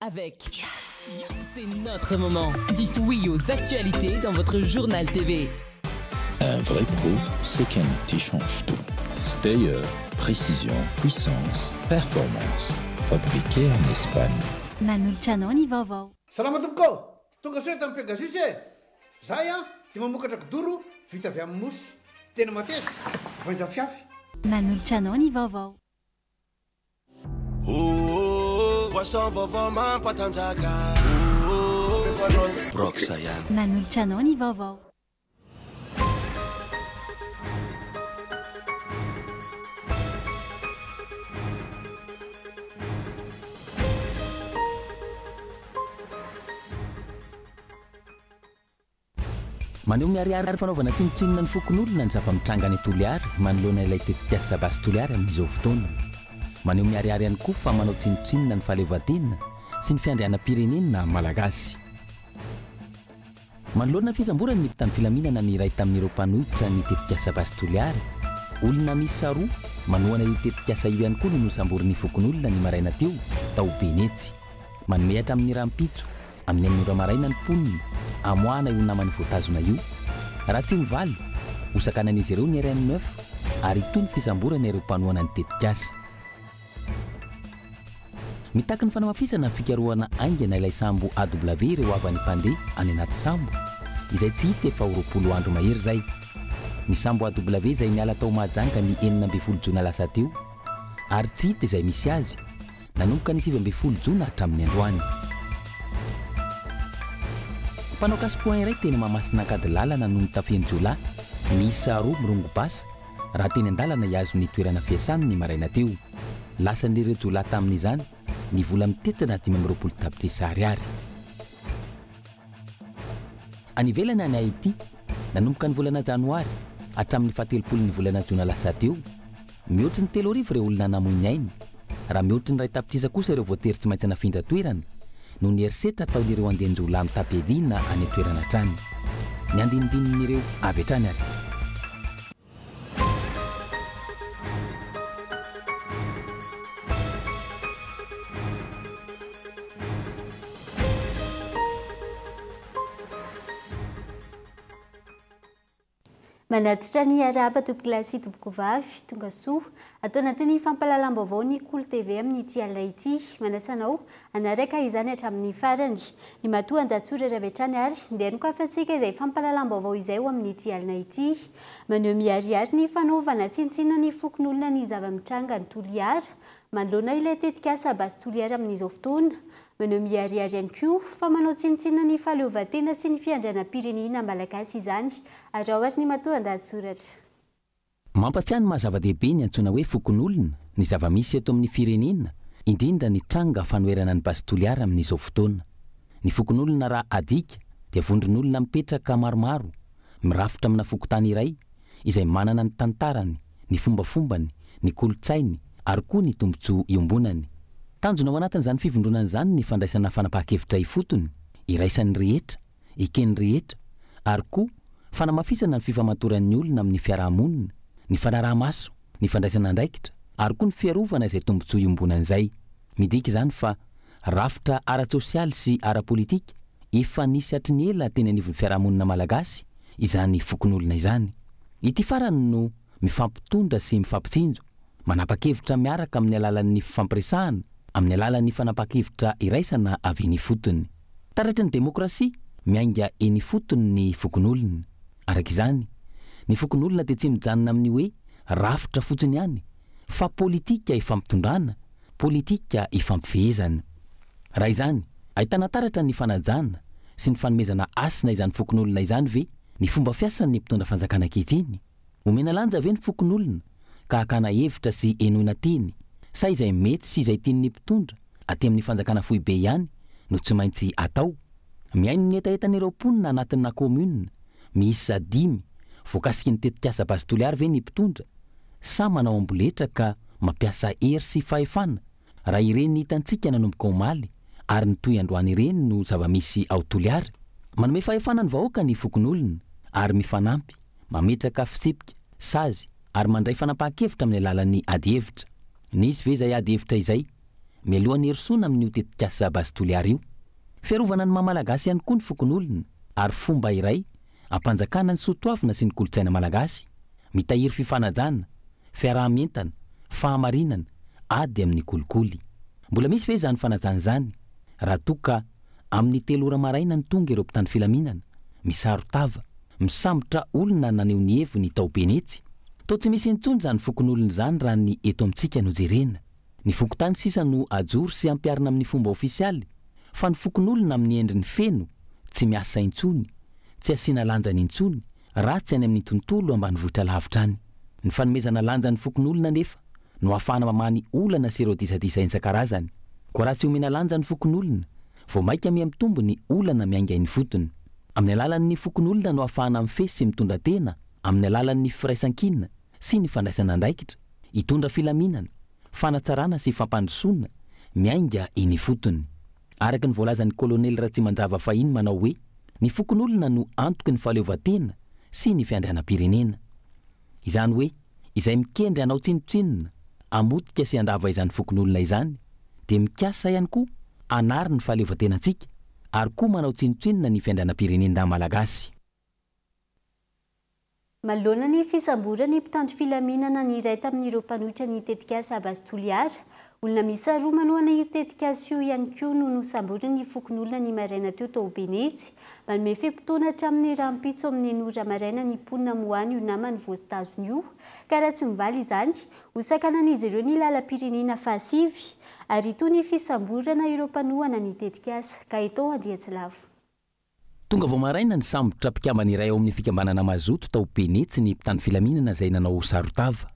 Avec C'est notre moment. Dites oui aux actualités dans votre journal TV. Un vrai pro, c'est qu'un outil change tout. Steyer, précision, puissance, performance. Fabriqué en Espagne. Manolotra anao ny vaovao. Salama tompoko ô! Tonga soa eto amin'ny Pegasus e! Zahay an, dia mamokatra kidoro vita avy amin'ny mousse. Tena mateza, voainja fiafy. Manolotra anao ny vaovao. Manolotra anao ny vaovao. Maneho miharihary fanaovana tsinontsinona ny fokonolona ny zava-mitranga any Toliara manoloana ilay tetikasa Base Toliara amin'izao fotoana. Maneho miharihary ihany koa fa manao tsinontsinona ny fahaleovantena sy ny fiandrianam-pirenena malagasy. Manoloana ny fisamboran'ny mpitandro filaminana ny iray tamin'ireo mpanohitra ny tetikasa Base Toliara, olona miisa roa manohana io tetikasa io ihany koa no nosamborin'ny fokonolona ny maraina teo tao Benetsy. Manome hatramin'ny rahampitso Amin'ny enina ora maraina ny mponina hamoahana io namany voatazona io. Raha tsy mivaly, hosakanan'izy ireo ny RN neuf ary hitohy ny fisamborana ireo mpanohana ny tetikasa. Mitaky ny fanamafisana ny fikarohana haingana ilay sambo AW ireo havan'ny mpandeha any anaty sambo, izay tsy hita efa ho 20 andro mahery izay. Ny sambo AW izay niala tao Mahajanga ny 16 jona lasa teo ary tsy hita izay misy azy, Nanomboka ny 19 jona hatramin'ny androany. Mpanao cash point iray teny Mahamasina Ankadilalana no notafihan'ny jiolahy miisa roa mirongo basy raha teny an-dalana hihazo ny toerana fiasany ny maraina teo. Lasan'ireo jiolahy tamin'izany ny vola mitentina 25 tapitrisa ariary. Any ivelany any Haiti, nanomboka ny volana janoary hatramin'ny fahatelopolon'ny volana jona lasa teo, mihoatry ny 3000 ireo olona namoy ny ainy, raha mihoatry ny 1 tapitrisa kosa ireo voatery tsy maintsy nafindra toerana noho ny herisetra ataon'ireo andian-jiolahy mitam-piadiana any an-toerana hatrany. Ny andinindinin'ireo avy hatrany ary. Manatitra ny arahaba tompokolahy sy tompokovavy, tonga soa. Ato anatin'ny fampahalalam-baovao ny Kolo TV amin'ity alina ity. Manasa anao hanaraka izany hatramin'ny farany. Ny matoa an-dahatsoratra avy hatrany ary dia nokafantsika izay fampahalalam-baovao izay ho amin'ity alina ity. Maneho miharihary ny fanaovana tsinontsinona ny fokonolona ny zava-mitranga any Toliara manoloana ilay tetikasa Base Toliara amin'izao fotoana. Maneho miharihary ihany koa fa manao tsinontsinona ny fahaleovantena sy ny fiandrianam-pirenena malagasy izany. Araho ary ny matoa an-dahatsoratra. Mampatsiahy ny maha zava-dehibe ny antsoina hoe fokonolona ny zava-misy eto amin'ny firenena, indrindra ny tranga fanoherana ny Base Toliara amin'izao fotoana. Ny fokonolona raha adika dia vondron'olona mipetraka maromaro, mirafitra amina fokontany iray, izay manana ny tantarany, ny fombafombany, ny kolontsainy ary koa ny tombontsoa iombonany. Tanjona ao anatin'izany fivondronana izany ny fandraisana fanapahan-kevitra ifotony, iraisan'ny rehetra, eken'ny rehetra, ary koa fanamafisana ny fifamatoran'ny olona amin'ny fiaraha-monina, ny fanaraha-maso, ny fandraisana andraikitra, ary koa ny fiarovana izay tombontsoa iombonana izay. Midika izany fa rafitra ara-tsosialy sy ara-politika efa nisy hatry ny ela teny anivon'ny fiaraha-monina malagasy izany fokonolona izany. Ity farany no mifampitondra sy mifampitsinjo, manapa-kevitra miaraka amin'ny alalan'ny fifampiresahana, amin'ny alalan'ny fanapahan-kevitra iraisana avy eny ifotony. Taratry ny demokrasia miainga eny ifotony ny fokonolona. Araka izany, ny fokonolona dia tsy mijanona amin'ny hoe rafitra fotsiny ihany, fa politika ifampitondrana, politika ifampifehezana. Raha izany, ahitana taratra ny fanajana sy ny fanomezana hasina izany fokonolona izany ve ny fomba fiasan'ny mpitondra fanjakana ankehitriny? Omena lanja ve ny fokonolona ka hakana hevitra sy henoina teny sa izay mety sy izay tian'ny mpitondra aty amin'ny fanjakana foibe ihany no tsy maintsy atao? Mihaino ny hetahetan'ireo mponina anatina commune miisa dimy voakasiky ny tetikasa Base Toliara ve ny mpitondra sa manao amboletra ka mampiasa hery sy fahefana Raha ireny hitantsika nanomboka omaly ary nitohy androany ireny no zava-misy ao Toliara, manome fahefana ny vahoaka ny fokonolona ary mifanampy, mametraka fitsipika, sazy ary mandray fanapahan-kevitra amin'ny alalan'ny adihevitra. Nisy ve izay adihevitra izay? mialohan'ny hirosoana amin'io tetikasa Base Toliara io. Fiarovana ny maha Malagasy ihany koa ny fokonolona ary fomba iray hampanjakana ny soatoavina sy ny kolontsaina malagasy, mitahiry fifanajana, fiaraha-mientana, fahamarinana, ady amin'ny kolikoly. Mbola misy ve izany fanajana izany raha toa ka amin'ny telo ora maraina no tonga ireo mpitandro filaminana, misaron-tava, misambotra olona naneho ny heviny tao Benetsy? Toa tsy misy intsony izany fokonolona izany raha ny eto amintsika no jerena. Ny fokontany sisa no ajoro sy ampiharina amin'ny fomba ofisialy fa ny fokonolona amin'ny endriny feno tsy miasa intsony, tsy asiana lanjany intsony raha tsy any amin'ny tontolo ambanivohitra lavitra any. Ny fanomezana lanja ny fokonolona anefa no ahafahana mamaha ny olana sy ireo disadisa isan-karazany. Koa raha tsy omena lanja ny fokonolona, vao mainka miha-mitombo ny olana miainga eny ifotony. Amin'ny alalan'ny fokonolona no ahafahana mifehy sy mitondra tena amin'ny alalan'ny firaisankina sy ny fandraisana andraikitra, hitondra filaminana, fanatsarana sy fampandrosoana miainga eny ifotony. Araka ny voalazan'ny Kolonely Ratsimandrava fahiny manao hoe, ny fokonolona no antoky ny fahaleovantena sy ny fiandrianam-pirenena. Izany hoe, izay mikendry hanao tsinontsinona, hamotika sy handrava izany fokonolona izany, dia mikasa ihany koa hanary ny fahaleovantenantsika ary koa manao tsinontsinona ny fiandrianam-pirenena malagasy. Manoloana ny fisamboran'ny mpitandro filaminana ny iray tamin'ireo mpanohitra ny tetikasa Base Toliara, olona miisa roa manohana io tetikasa io ihany koa no nosamborin'ny fokonolona ny maraina teo tao Benetsy. Manome fe-potoana hatramin'ny rahampitso amin'ny enina ora maraina ny mponina moana io namany voatazona io, ka raha tsy mivaly izany, hosakanan'izy ireo ny lalam-pirenena fahasivy, ary hitohy ny fisamborana ireo mpanohana ny tetikasa. Gaëtan Andriatsilavo. Tonga vao maraina nisambotra mpikambana iray ao amin'ny fikambanana Mazoto tao Benetsy ny mpitandro filaminana izay nanao saron-tava.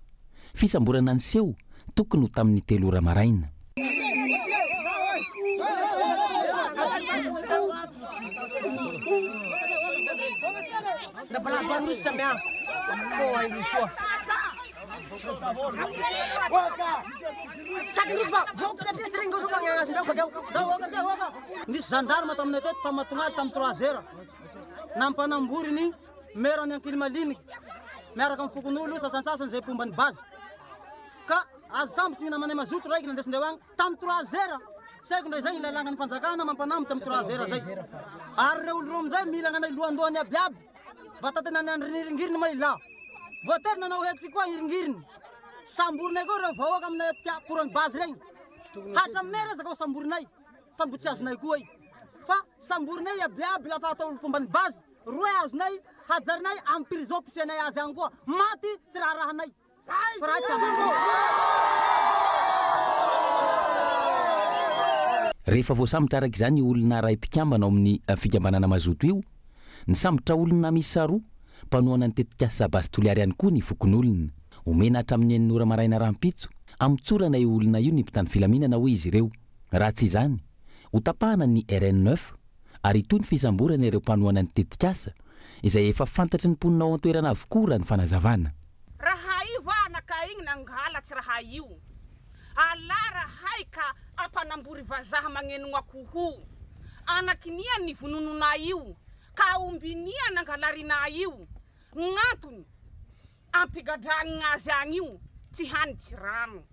Fisamborana niseho tokony ho tamin'ny telo ora maraina. Nisy gendarme taminay teto Tamatongady tamin'ny trois heures nampanambory ny maire ny Ankilimaliniky miaraka amin'ny fokonolona sasantsasany izay mpomba ny base ka azo sambotsy ny namanay mazoto raiky nandesindreo agny tamin'ny trois heures tsy haiko ndray zay ny lalàgnan'ny fanjakana mampanambotsy amin'ny trois heures zay ary reo olo reo amizay mila agnanay lohandohany aby aby vatatena ny andrin'iringiriny ma ila voatery nanao hetsy koa iringiriny samborinay koa reo vahoaka aminay tia pour ny base regny hatramin'ny maire aza ka ho samborinay fa mbo tsy azonay koa i fa samborinay iabiaby lafa atao olo mpomba ny base roe azonay hajarinay am prison pisianay azy agny koa maty tsy raharahanay fa raha tsy azonay. Rehefa voasambotra araka izany io olona iray mpikambana ao amin'ny fikambanana Mazoto io, nisambotra olona miisa roa mpanohana ny tetikasa Base Toliara ihany koa ny fokonolona. Omena hatramin'ny enina ora maraina rahampitso, hamotsorana io olona io ny mpitandro filaminana hoy izy ireo. Raha tsy izany, hotapahana ny RN neuf ary hitohy ny fisamborana ireo mpanohana ny tetikasa, izay efa fantatry ny mponina ao an-toerana avokoa raha ny fanazavana. Raha io va anaka igny nangalatsy raha io Allah rahay ka ampanambory vazaha magnenogno akoho anakinia ny vonononay io ka aombinia nangalarinay io gn'antony ampigadragna azy agny io tsy hany tsy rano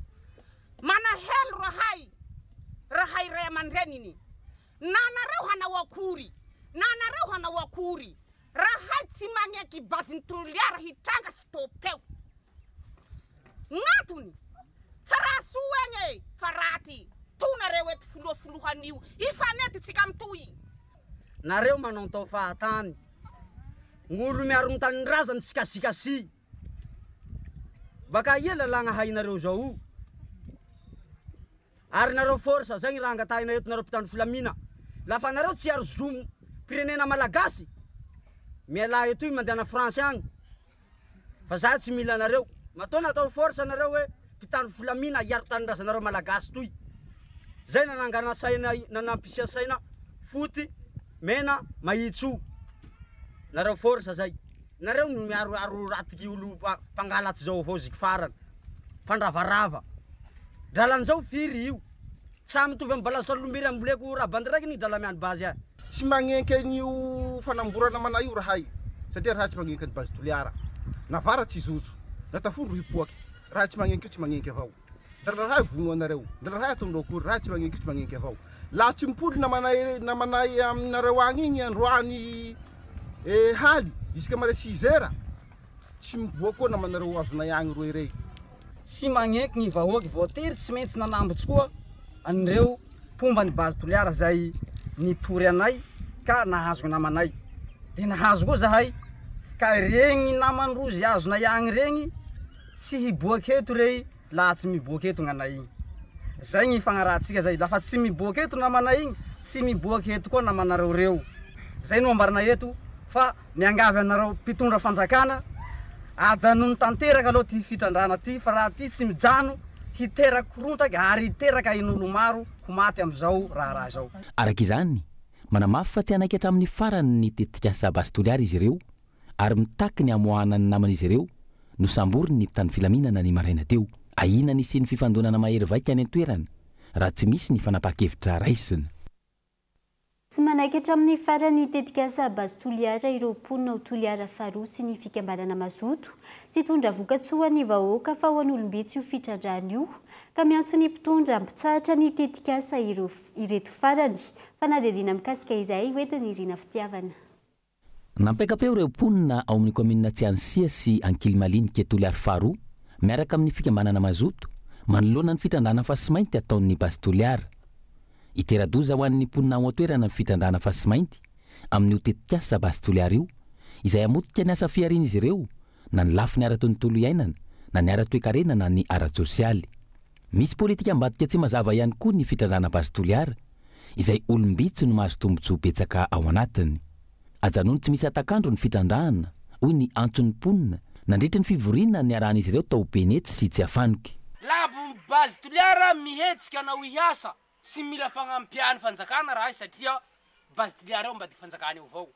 manahelo rahay rahay ray amandreniny na nareo hanao akory na nareo hanao akory Rahay tsy magneky base ny Toliara hitranga stop eo. Gn'antony, tsy raha soa egny e, fa raty. To nareo eto filoha filohan'io, hifanety tsika mitohy. Nareo manaontao fahatany. Gn'olo miaro ny tanindrazany tsy kasikasi. Baka aia lalagna hainareo zao o? Ary nareo force, zay gny raha angatahinay eto nareo mpitandro filamina, lafa nareo tsy hiaro zom pirenena malagasy, mialà etoy mandehana France agny, fa za tsy mila anareo, matoa natao force nareo hoe mpitandro filamina hiaro tanindrazanareo malagasy toy, zay nanangana saina nanampisia saina foty, mena, mahitso, nareo force zay, nareo no miaroaro ratiky olo mpangalatsy zao avao ziky farany. Mpandravarava. Dralan'izao firy io? Tsa mitovy am bala salombiry amboleko rabandy raiky ny drala miandry base a. Tsy magnenky an'io fanamborana manay io rahay satria rahay tsy magnenky an'i base Toliara. Na vara tsy hizotso, na tafondro hipoaky. Rahay tsy magnenky io tsy magnenky avao. Ndra rahay vono anareo, ndra rahay ataonareo akory, rahay tsy magnenky tsy magnenky avao. Laha tsy mimpoly namanay namanay aminareo agny igny androany eh, haly jusqu'à mare six heures, tsy miboaka koa namanareo azonay agny roe rey. Tsy magnenky ny vahoaky voatery tsy maintsy nanambotsy koa an'ireo mpomba ny Base Toliara izay nitory anay ka nahazo ny namanay. Dia nahazo koa zahay ka regny naman-drozy azonay agny regny tsy hiboaka eto rey laha tsy miboaka eto gnanay igny. Zay gny ifagnarahantsika zay, lafa tsy miboaka eto namanay igny, tsy miboaka eto koa namanareo reo. Zay no ambaranay eto fa miangavy anareo mpitondra fanjakana, ajanony tanteraka aloha ty fitrandrahana ty fa raha ty tsy mijano, hiteraka korontaky ary hiteraka ain'olo maro ho maty amizao raharaha izao. Araka izany, manamafy fa tsy hanaiky hatramin'ny farany ny tetikasa Base Toliara izy ireo ary mitaky ny hamoahana ny naman'izy ireo nosamborin'ny mpitandro filaminana ny maraina teo. Ahiana ny hisian'ny fifandonana mahery vaika any an-toerana raha tsy misy ny fanapahan-kevitra raisina. Tsy manaiky hatramin'ny farany ny tetikasa Base Toliara ireo mponina ao Toliara faharoa sy ny fikambanana Mazoto. Tsy hitondra vokatsoa ho an'ny vahoaka fa ho an'olom-bitsy io fitrandrahana io ka miantso ny mpitondra hampitsahatra ny tetikasa ireo ireto farany. Fanadihadiana mikasika izay hoentin'i Rina Fitiavana. Nampiaka-peo ireo mponina ao amin'ny kaominina Tsianisia sy Ankilimalinike Toliary faharoa miaraka amin'ny fikambanana Mazoto manoloana ny fitrandrahana fasimainty ataon'ny Base Toliara. Hitera-doza ho an'ny mponina ao an-toerana ny fitrandrahana fasimainty amin'io tetikasa Base Toliara io izay hamotika ny asa fiharian'izy ireo na ny lafiny ara-tontolo iainana na ny ara-toekarena na ny ara-tsosialy. Misy politika ambadika tsy mazava ihany koa ny fitrandrahana Base Toliara izay olom-bitsy no mahazo tombontsoa betsaka ao anatiny. Ajanony tsy misy hatak'andro ny fitrandrahana, hoy ny antson'ny mponina nandritra ny fivoriana niarahan'izy ireo tao Benetsy sy Tsiafanoky. Labo Base Toliara mihetsika anao hiasa tsy mila fagnampian'ny fanjakana raha satria Base Toliara eo ambadiky fanjakana eo avao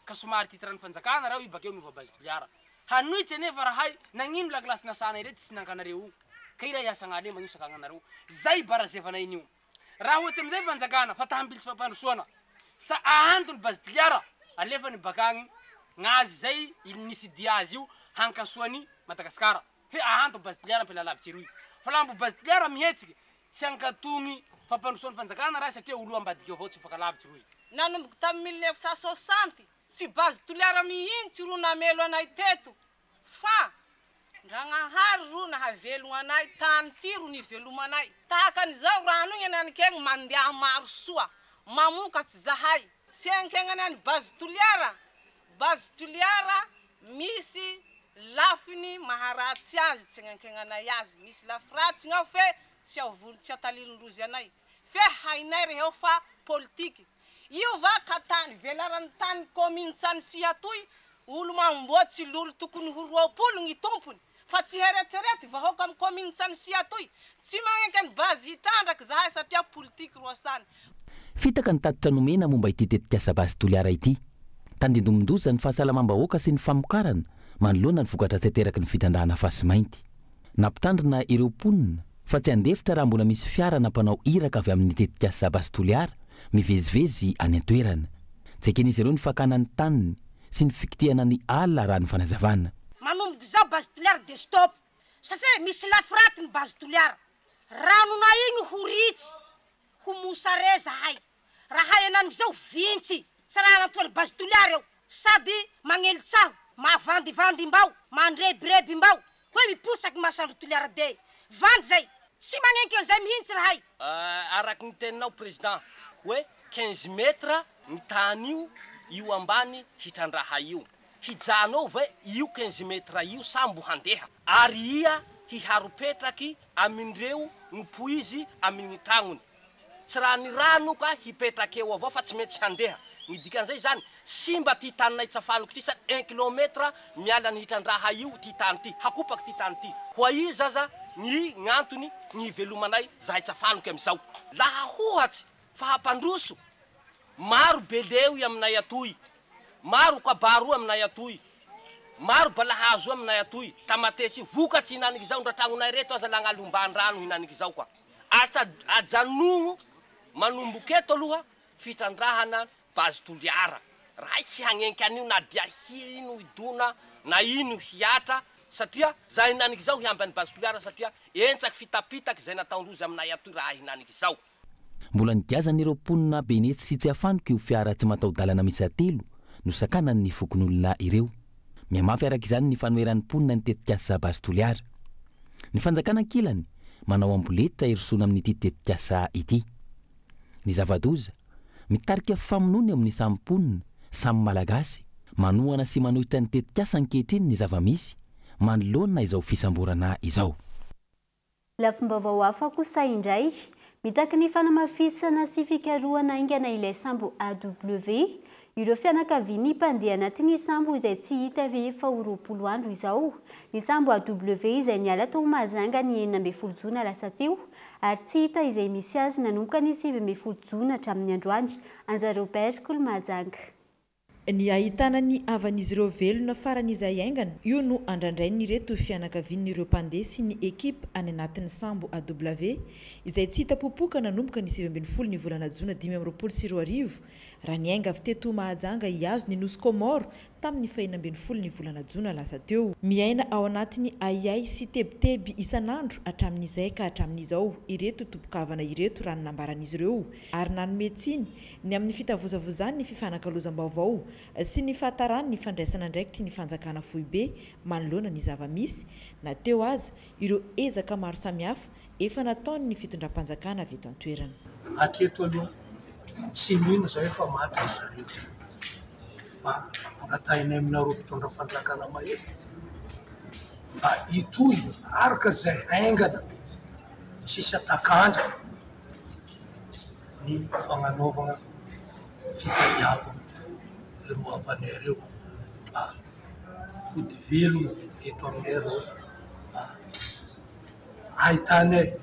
ka somary titre ny fanjakana raha io bakeo miova Base Toliara hanohitsy anefa rahay nagnino lakilasy nasana ireto tsy nankanareo io ka i raha hiasa agnale magnino sakagnanareo zay barazevanay anio Raha ohatsy amizay fanjakana fa ta-hampilitsy fampandrosoana sa ahantony base Toliara alefany bakagny gnazy zay nifidia azy io hankasoany Madagascar fe ahanto base Toliara ampela lavitsy eroy fa laha mbo base Toliara mihetsiky tsy hankatogny fampandrosoany fanjakana raha satria olo ambadiky eo avao tsy hifakalavitsy rozy. Nanomboka tamin'ny 1960, tsy base Toliara mihintsy ro namelo anay teto Fa Ndragnahary ro nahavelogna anay, tany ty ro nivelomanay. Tahaka an'izao rano igny ananikegny mandeha maro soa, mamokatsy zahay. Tsy enkegnany any Base Toliara, Base Toliara misy lafiny maharatsy azy tsy agnankegnanay azy, misy lafy ratsy gnao fe tsy avolo tsy atalilin-drozy anay, fe hainay reheo fa politiky. Io va ka tany velaran'ny tany commune Tsanisia toy, olo mamboatsy lolo tokony ho 20 gny tompony fa tsy heretserety vahoaka am commune Tsanisia toy, tsy magnenky any base hitrandraky zahay satria politique ro asany. Fitaka ny tatitra nomena momba ity tetikasa Base Toliara ity. Tandindomin-doza ny fahasalamam-bahoaka sy ny famokarana manoloana ny voka-dratsy ateraky ny fitrandrahana fasimainty. Nampitandrina ireo mponina fa tsy handefitra raha mbola misy fiara na mpanao iraka avy amin'ny tetikasa Base Toliara mivezivezy any an-toerana. Tsy eken'izy ireo ny fakana ny taniny sy ny fikitihana ny ala raha ny fanazavana. Manomboka izao Base Toliara dia stop. Sa fe misy lafiraty ny Base Toliara. Ranonay igny ho ritsy, ho mosare zahay. Raha henan'izao vintsy tsy raha antoany base Toliara eo sady magnely tsaho, mavandivandy mbao, mandrebireby mbao hoe miposaky masoandro Toliara de vandy zay, tsy magnenky an'izay mihintsy rahay. Araky ny teninao président hoe 15 mètres ny tany io io ambany hitrandraha io. Hijano eo ve io 15 mètres io sa mbo handeha? Ary ia hiharo petraky amindreo ny poizy amin'gny tragnony? Tsy raha ny rano ka hipetraka eo avao fa tsy maintsy handeha. Ny dikan'izay izany, simba ty taninay Tsafanoko ty sady un kilomètre miala ny hitrandraha io ty tany ty. Hakopaky ty tany ty. Ho aiza aza ny gn'antony ny hivelomanay zahay Tsafanoky amizao. Laha ohatsy fa hampandroso, maro beleo aminay atoy, maro kabaro aminay atoy, maro balahazo aminay atoy, tamatesy io, vokatsy hinanik'izao ndra tragnonay reto aza lagn'aly homban-drano hinanik'izao ka. Atsa ajanogno manomboka eto aloha fitrandrahana base Toliara. Rahay tsy hagnenky an'io na dia hino hidona na ino hiatra. Satria za hinaniky zao hiamby an'i Base Toliara satria entsaky fitapitaky zay nataondrozy aminay atoy raha hinaniky zao. Mbola nigiazan'ireo mponina Benetsy sy Tsiafanoka io fiara tsy mataho-dalana miisa telo nosakanan'ny fokonolona ireo. Mihamafy araka izany ny fanoheran'ny mponina ny tetikasa Base Toliara. Ny fanjakana ankilany manao amboletra hirosoana amin'ity tetikasa ity. Ny zava-doza, mitarika famonoana eo amin'ny samy mponina, samy Malagasy, manohana sy manohitra ny tetikasa ankehitriny ny zava-misy manoloana izao fisamborana izao. Lafim-baovao hafa kosa indray, mitaky ny fanamafisana sy fikarohana haingana ilay sambo AW ireo fianakavian'ny mpandeha anatin'ny sambo izay tsy hita efa ho 20 andro izao. Ny sambo AW izay niala tao Mahajanga ny 16 jona lasa teo ary tsy hita izay misy azy nanomboka ny 19 jona hatramin'ny androany. Anja Robert Kolo Mahajanga. Ny ahitana ny havan'izy ireo velona farany izay haingana, io no andrandrain'ireto fianakavian'ireo mpandeha sy ny ekipa any anatin'ny sambo AW izay tsy hita popoka nanomboka ny 19 ny volana jona 2025 raha niainga avy teto Mahajanga hihazo ny nosy Comores tamin'ny faha-16 ny volana jona lasa teo. Miaina ao anatin'ny ahiahy sy tebiteby isan'andro hatramin'izay ka hatramin'izao ireto tompon-kavana ireto raha ny nambaran'izy ireo ary nanome tsiny ny amin'ny fitavozavozan'ny fifanakalozam-baovao sy ny fahataran'ny fandraisana andraikitry ny fanjakana foibe manoloana ny zava-misy na teo aza ireo ezaka maro samihafa efa nataon'ny fitondram-panjakana avy eto an-toerana. Hatreto aloha tsy mino izahay fa maty ry zareo fa angatahinay aminareo mpitondra fanjakana mahefa mba hitohy araka izay haingana tsisy atak'andro ny fagnanaovagna fitadiavagna ireo havanay ireo mba hody velogno eto aminay reo mba ahitanay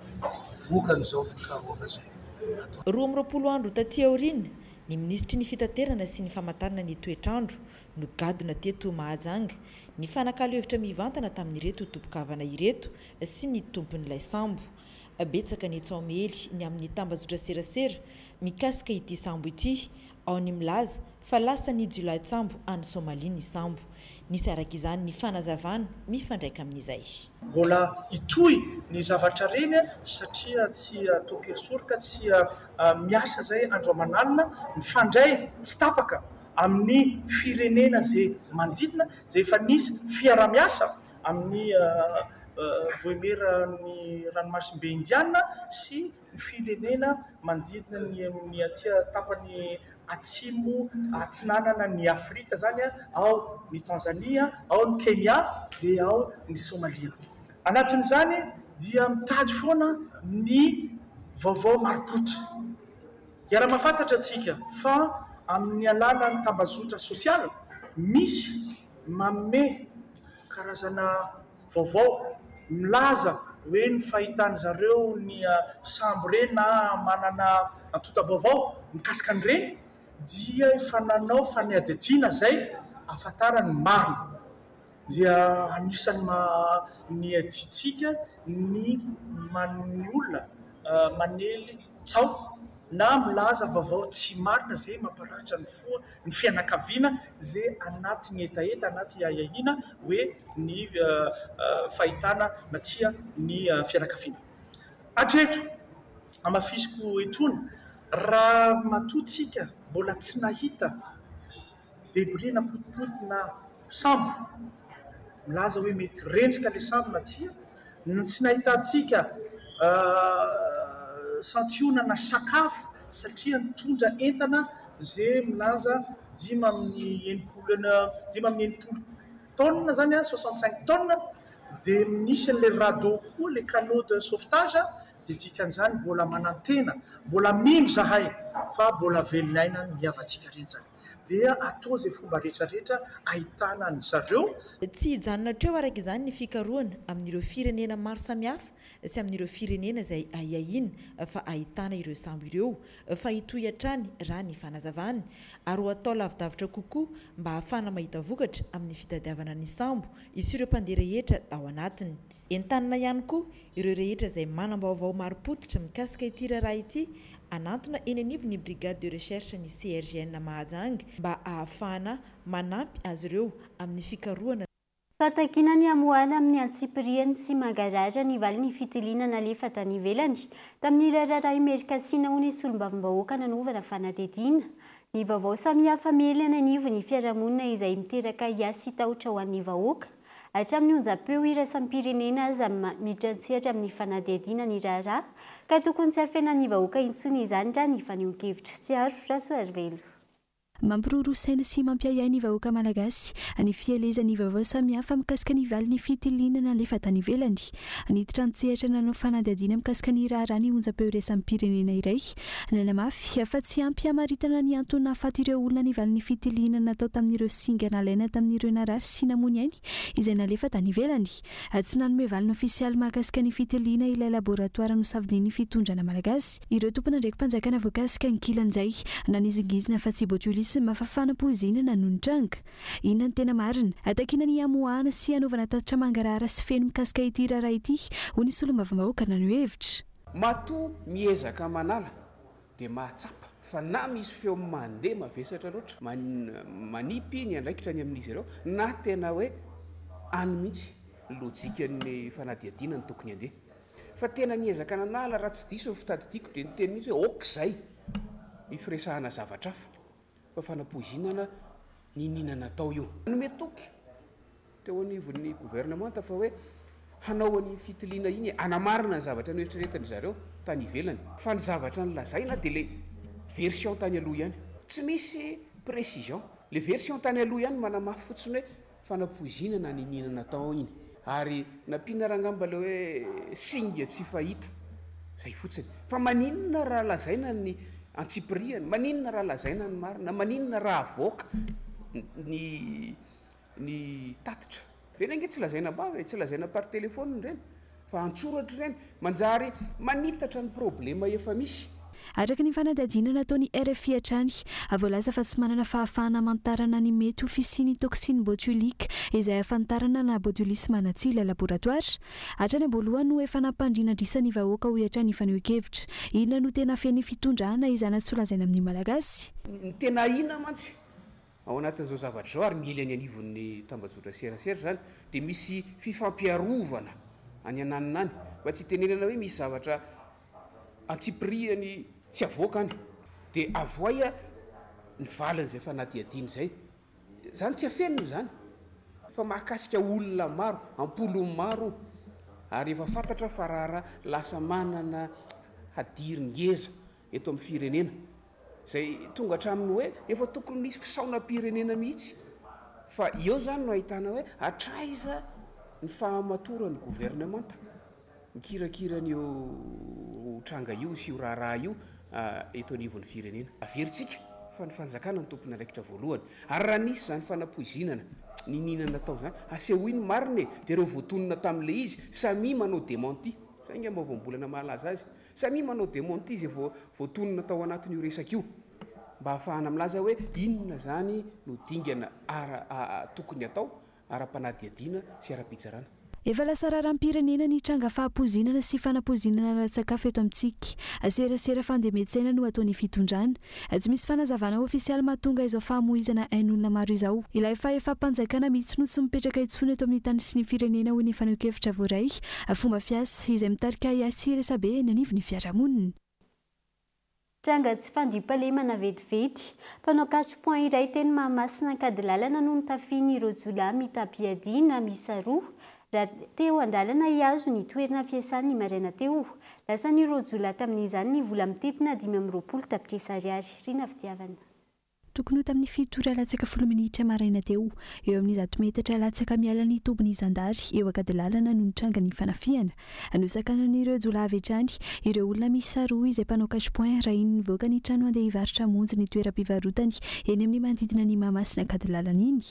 vokany zao fikarohana zay atao. 22 andro taty aoriana, ny minisitry ny Fitaterana sy ny Famantarana ny toetr'andro no gadona teto Mahajanga, nifanakalo hevitra mivantana tamin'ireto tompon-kavana ireto sy ny tompon'ilay sambo. Betsaka ny tsaho miely ny amin'ny tambajotra serasera mikasika ity sambo ity, ao ny milaza fa lasan'ny jiolahin-tsambo any Somalia ny sambo. Nisy araka izany ny fanazavana mifandraika amin'izay. Mbola hitohy ny zavatra reny satria tsy atao kely soroka, tsy miasa izay andro aman'alina, mifandray tsy tapaka amin'ny firenena izay manodidina, izay efa nisy fiaraha-miasa amin'ny Voimeran'ny Ranomasimbe Indiana sy ny firenena manodidina ny amin'ny aty tapany atsimo atsinanana ny Afrika izany, ao ny Tanzania, ao ny Kenya, dia ao ny Somalia. Anatin'izany dia mitady foana ny vaovao marim-pototra. Hiara-mahafantatra antsika fa amin'ny alalan'ny tambazotra sosialy misy manome karazana vaovao milaza hoe ny fahitan-dry zareo ny sambo ireny na manana antontam-baovao mikasika an'ireny dia efa nanao fanadihadiana izay ahafantarany ny marina. Dia anisan'ny ny adidintsika ny ny olona manely tsaho na milaza vaovao tsy marina izay mamparatra ny fo ny fianakaviana izay anatin'ny hetaheta, anaty ahiahiana hoe ny fahitana na tsia ny fianakaviana. Hatreto, hamafisiko etoana, raha matoa tsika mbola tsy nahita debris na potipotina sambo milaza hoe mety rendrika ilay sambo na tsia, ny tsy nahitantsika santionana sakafo satria nitondra entana izay milaza 65 65 tonnes izany, 65 tonnes, dia nisy an'ilay radeau koa, ilay canot de sauvetage, dia dikan'izany mbola manantena, mbola mino izahay fa mbola velon'aina ny havantsika ireny izany. Dia atao izay fomba rehetra rehetra ahitana an-dry zareo. Tsy hijanona hatreo araka izany ny fikarohana amin'ireo firenena maro samihafa sy amin'ireo firenena izay ahiahiana fa ahitana ireo sambo ireo fa hitohy hatrany raha ny fanazavany ary ho atao lavidavitra kokoa mba hahafahana mahita vokatra amin'ny fitadiavana ny sambo sy ireo mpandeha rehetra ao anatiny. Entanina ihany koa ireo rehetra izay manam-baovao marim-pototra mikasika ity raharaha ity hanantona eny anivon'ny Brigade de recherche ny CRGN Mahajanga mba hahafahana manampy azy ireo amin'ny fikarohana. Fitakiana ny hamoahana amin'ny antsipiriany sy mangarahara ny valin'ny fitiliana nalefa tany ivelany tamin'ilay raharaha Imerikasina hoy ny solombavambahoaka nanaovana fanadihadiana. Ny vaovao samihafa miely any anivon'ny fiarahamonina izay miteraka ahiahy sy tahotra ho an'ny vahoaka. Hatramin'ny onjam-peo iraisam-pirenena aza miditra an-tsehatra amin'ny fanadihadiana ny raharaha ka tokony tsy hafenan'ny ny vahoaka intsony izany raha ny fanehoan-kevitra. Tsiaro Rasoarivelo. Mampiroroa saina sy mampiahiahy ny vahoaka malagasy ny fielezan'ny vaovao samihafa mikasika ny valin'ny fitiliana nalefa tany ivelany. Niditra an-tsehatra nanao fanadihadiana mikasika ny raharaha ny onjam-peo iraisam-pirenena iray. Nanamafy fa tsy ampy hamaritana ny antony nahafaty ireo olona ny valin'ny fitiliana natao tamin'ireo singa nalaina tamin'ireo narary sy namoy ny ainy izay nalefa tany ivelany. Tsy nanome valiny ofisialy mahakasika ny fitiliana ilay laboratoara nosafidian'ny fitondrana malagasy ireo tompon'andraiki-panjakana voakasika ankilan'izay nanizingizina fa tsy botulisme fa fanapoizinana no nitranga. Inona no tena marina? Takiana ny hamoahana sy hanaovana tatitra mangarahara sy feno mikasika ity raharaha ity, hoy ny solombavambahoaka naneho hevitra. Matoa miezaka manala dia mahatsapa fa na misy feo mandeha mavesatra loatra manipy ny andraikitra any amin'izy ireo na tena hoe any mihitsy lojikan'ny fanadihadiana no tokony handeha. Fa tena niezaka nanala raha tsy diso ny fitadidiako dia niteny mihitsy hoe ok izay ny firesahana zavatra hafa fa fanapoizinana niniana natao io. Nanome toky teo anivon'ny governemanta fa hoe hanao an'iny fitiliana iny e, hanamarina ny zavatra noeritreretin-dry zareo tany ivelany. Fa ny zavatra nolazaina dia ilay version tany aloha ihany. Tsy misy précision. Ilay version tany aloha ihany manamafy fotsiny hoe fanapoizinana niniana natao iny. Ary nampiana ary angamba ilay hoe singa tsy fahita. Izay fotsiny. Fa maninona raha lazaina ny antsipiriany, maninona raha lazaina ny marina, maninona raha avoaka ny ny tatitra. Ireny ange tsy lazaina am-bava e, tsy lazaina par téléphone ireny fa an-tsoratra ireny. Manjary manitatra ny problema efa misy. Araka ny fanadihadiana nataon'ny rfi hatrany, voalaza fa tsy manana fahafahana hamantarana ny mety ho fisian'ny toxine botulique izay ahafantarana na botulisme na tsia ilay laboratoara. Hatrany am-boalohany no efa nampandrinandrisa ny vahoaka hoy hatrany ny fanehoan-kevitra. Inona no tena afen'ny fitondrana izany tsy holazaina amin'ny Malagasy? Ny tena ahiana mantsy Ao anatin'izao zavatra izao ary miely any anivon'ny tambajotra serasera izany dia misy fifampiarovana any ananona any mba tsy hitenenana hoe misy zavatra antsipirihany tsy avoaka any dia avoay ny valin'izay fanadihadiana izay. Izany tsy afenina izany fa mahakasika olona maro, am-polony maro ary efa fantatra fa raharaha lasa manana hadiry ngeza eto amin'ny firenena, izay tonga hatramin'ny hoe efa tokony nisy fisaonam-pirenena mihitsy, fa eo izany no ahitana hoe hatraiza ny fahamatoran'ny governemanta mikirakira an'io tranga io sy io raharaha io eto anivon'ny firenena. Averintsika fa ny fanjakana no tompon'andraikitra voalohany, ary raha nisy izany fanapoizinana niniana natao izany, asehoy ny marina e, dia ireo voatonona tamin'ilay izy samia manao démenti, izay angamba voambolana mahalaza azy. Samia manao démenti izay voatonona tao anatin'io resaka io mba hahafahana milaza hoe inona izany no dingana ara tokony atao ara-panadihadiana sy ara-pitsarana. Efa lasa raharaham-pirenena ny tranga fahapoizinana sy fanapoizinana ara-tsakafo eto amintsika. Serasera fandemen-tsaina no ataon'ny fitondrana. Tsy misy fanazavana ofisialy mahatonga izao fahamoizana ain'olona maro izao. Ilay fahefam-panjakana mihitsy no tsy mipetraka intsony eto amin'ny tany sy ny firenena hoy ny fanehoan-kevitra voaray. Fomba fiasa izay mitarika ahiahy sy resabe eny anivon'ny fiarahamonina. Tranga tsy fandriampahalemana vetivety. Mpanao cash point iray teny Mahamasina Ankadilalana no notafihin'ireo jiolahy mitam-piadiana miisa roa Raha teo an-dalana hihazo ny toerana fiasany ny maraina teo, lasan'ireo jiolahy tamin'izany ny vola mitentina 25 tapitrisa ariary. Rina Fitiavana. Tokony ho tamin'ny fito ora latsaka folo minitra maraina teo, eo amin'ny zato metatra latsaka miala ny tobin'ny zandary eo Ankadilalana no nitranga ny fanafihana. Nosakanan'ireo jiolahy avy hatrany ireo olona miisa roa izay mpanao cash point raha iny nivoaka ny trano handeha hivarotra hamonjy ny toeram-pivarotany eny amin'ny manodidina ny Mahamasina Ankadilalana iny.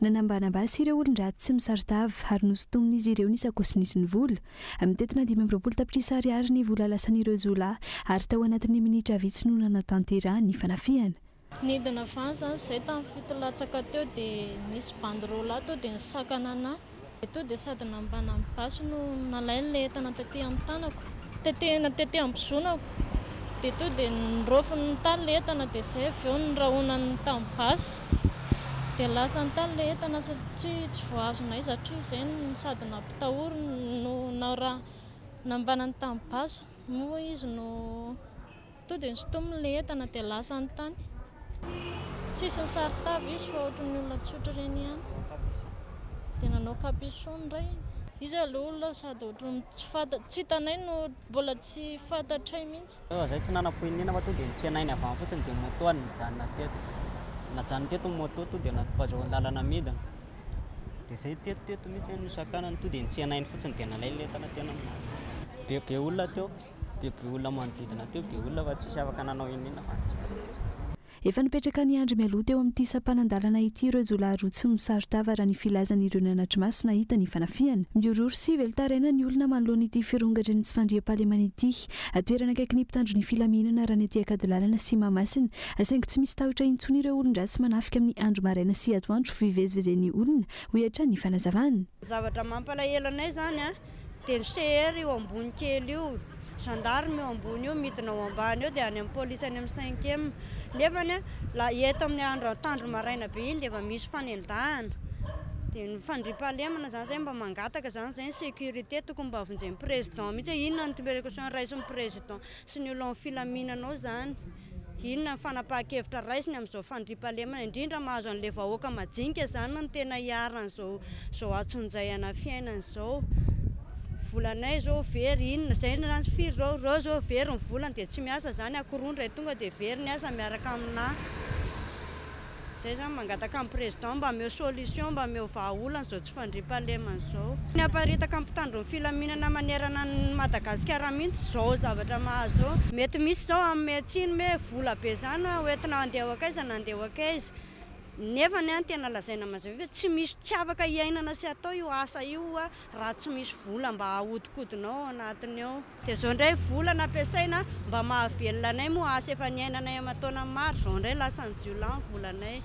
Nanambanambasy ireo olon-dratsy tsy misaron-tava ary nosintomin'izy ireo ny sakaosy nisy ny vola. Mitentina 25 tapitrisa ariary ny vola lasan'ireo jiolahy ary tao anatin'ny minitra vitsy no nanatanterahany ny fanafihana. Nidina avy any izany izahay tamin'ny fito latsaka teo dia nisy bandy roa lahy teo dia nisakana anà. Dia teo dia sady nambanany basy no nalainy ilay entana taty amin'ny tanako, tetehina tety am-bozonako. Dia teo dia niraofiny tany ilay entana dia izay avy eo norahonany tamin'ny basy. Dia lasany tany ilay entana satria tsy voahazonay satria izay no sady nampitahoriny no nambanany tamin'ny basy moa izy no tonga dia nosintominy ilay entana dia lasany tany. Tsisy nisaron-tava izy fa ohatran'ny olona tsotra ireny ihany. Dia nanao capuchon indray. Izy aloha olona sady ohatran'ny tsy fanta- tsy hitanay no mbola tsy fantatray mihitsy. Zay tsy nanam-poinina fa tonga dia nitsenainy avy any fotsiny dia moto any nijanona teto. Najanona teto ny moto tonga dia nampahazoany lalana midina. Dia zay teto teto mihitsy no nosakanany tonga dia nitsenainy fotsiny dia nalainy ilay entana tena aminazy. Be be olona teo, be be olona manodidina teo, be olona fa tsisy afaka nanao inona fa nijanona fotsiny. Efa nipetraka niandry mialoha teo amin'ity sampanan-dalana ity ireo jiolahy roa tsy misaron-tava raha ny filazan'ireo nanatri-maso nahita ny fanafihana. Mihorohoro sy velon-taraina ny olona manoloana ity firongatry ny tsy fandriampahalemana ity. Toerana akaiky ny mpitandro ny filaminana raha ny aty Ankadilalana sy Mahamasina. Saingy tsy misy tahotra intsony ireo olon-dratsy manafika amin'ny andro maraina sy atoandro fivezivezen'ny olona, hoy hatrany ny fanazavana. Zavatra mampalahelo anay izany an, dia ny CR io ambony kely io, gendarme io ambony io midina ao ambany eo dia any amin'ny polisy any amin'ny cinquième. Nefany an, la eto amin'ny andro atoandro maraina be iny dia efa misy fanendahana. Dia ny fandriampahalemana izany izay mba mangataka izany izay ny sécurité tokony mba vonjen'ny président mihitsy hoe inona ny précaution raisin'ny président sy ny olona ao amin'ny filaminana ao izany. Inona ny fanapahan-kevitra raisiny amin'izao fandriampahalemana, indrindra mahazo an'ilay vahoaka majinika izany no tena iharan'izao izao antsonjaihana fiainana izao. Volanay izao very, inona izay izany firy ireo, ireo izao very ny volany dia tsy miasa izany, akoho roa indray tonga dia very ny asa miaraka aminà. Zay zany mangataka amin'ny président mba ameo solution mba ameo vahaolana izao tsy fandriampahalemana izao. Ny haparitaka mpitandro ny filaminana manerana an'i Madagasikara mihitsy izao zavatra mahazo izao. Mety misy izao hanome tsiny hoe vola be izany ho entina handeha ho akaiza na handeha ho akaiza. Nefa ny tena lazaina mazava hoe tsy misy tsy afaka hiainana sy atao io asa io raha tsy misy vola mba ahodikodina ao anatiny ao. Dia izao indray vola nampiasaina mba mahavelona anay moa asa efa niainanay aman-taonany maro izao indray lasan'ny jiolahy ny volanay.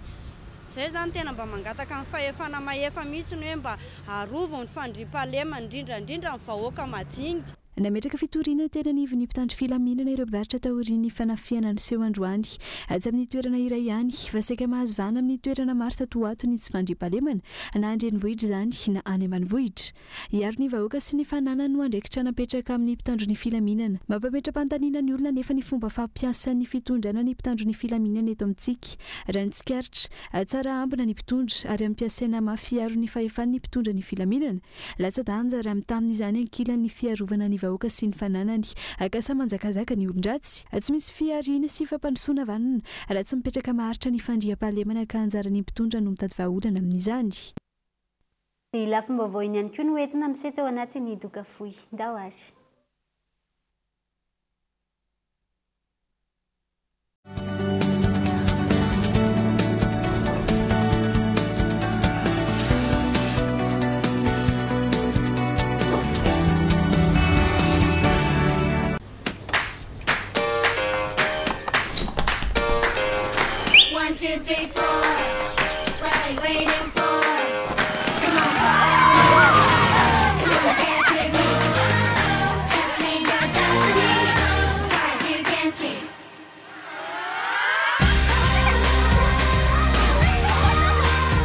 Izay izany tena mba mangataka amin'ny fahefana mahefa mihitsy ny hoe mba arovy ny fandriampahalemana indrindra indrindra ny vahoaka majinika. Nametraka fitoriana teny anivon'ny mpitandro filaminana ireo mpivarotra taorian'ny fanafihana niseho androany. Tsy amin'ny toerana iray ihany, fa saika mahazo vahana amin'ny toerana maro tato ho ato ny tsy fandriampahalemana, na an-drenivohitra izany na any ambanivohitra. Hiaro ny vahoaka sy ny fananany no andraikitra napetraka amin'ny mpitandro ny filaminana. Mampametra-panontaniana ny olona anefa ny fomba fampiasan'ny fitondrana ny mpitandro ny filaminana eto amintsika. Raha ny tsikaritra, tsara ambina ny mpitondra ary ampiasaina mafy hiaro ny fahefany ny mpitondra ny filaminana. Latsa-danja raha mitaha amin'izany ankilany ny fiarovana ny vahoaka sy ny fananany. Ka samy manjakazaka ny olon-dratsy. Tsy misy fihariana sy fampandrosoana vanona raha tsy mipetraka maharitra ny fandriampahalemana ka anjaran'ny mpitondra no mitady vahaolana amin'izany. Ny lafim-baovao iny ihany koa no entina miseho tao anatin'ny doka fohy. Ndao ary. One, two, three, four. What are you waiting for? Come on, follow me. Come on, dance with me. Just name your destiny. As far as you can see.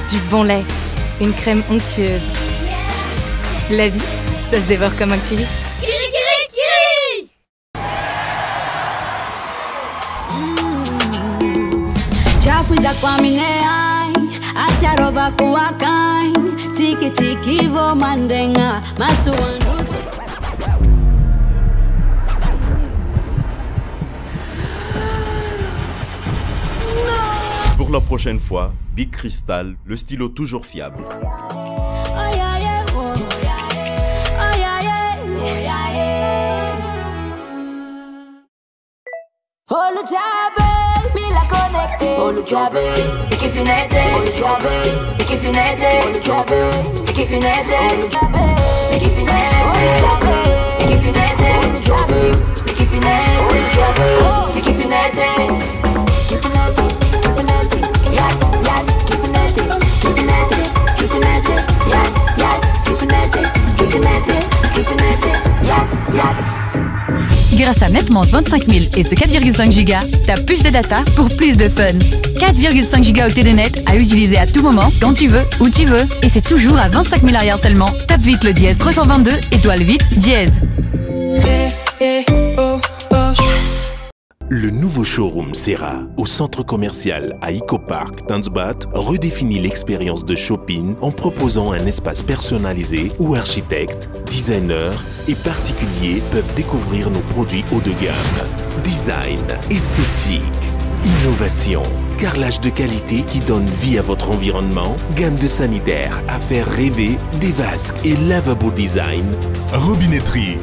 Du bon lait, une crème onctueuse. La vie, ça se dévore comme un curry. Kiri, kiri, kiri! Pour la prochaine fois, Big Crystal, le stylo toujours fiable. Olo jiaby mila connecté Olo jiaby mikifinete Olo jiaby mikifinete Olo jiaby mikifinete Olo jiaby mikifinete Olo jiaby mikifinete Olo jiaby mikifinete Olo jiaby mikifinete Kifinete kifinete yes yes kifinete kifinete kifinete yes yes kifinete kifinete kifinete yes yes. Grâce à Netmance 25 000 et ses 4,5 Go, t'as plus de data pour plus de fun. 4,5 gigaoctets de net à utiliser à tout moment, quand tu veux, où tu veux. Et c'est toujours à 25 000 arrière seulement. Tape vite le dièse 322, étoile 8, dièse. Le nouveau showroom Serra au centre commercial à Ecopark Tanzbat redéfinit l'expérience de shopping en proposant un espace personnalisé où architectes, designers et particuliers peuvent découvrir nos produits haut de gamme. Design, esthétique, innovation, carrelage de qualité qui donne vie à votre environnement, gamme de sanitaires à faire rêver, des vasques et lavabo design, robinetterie.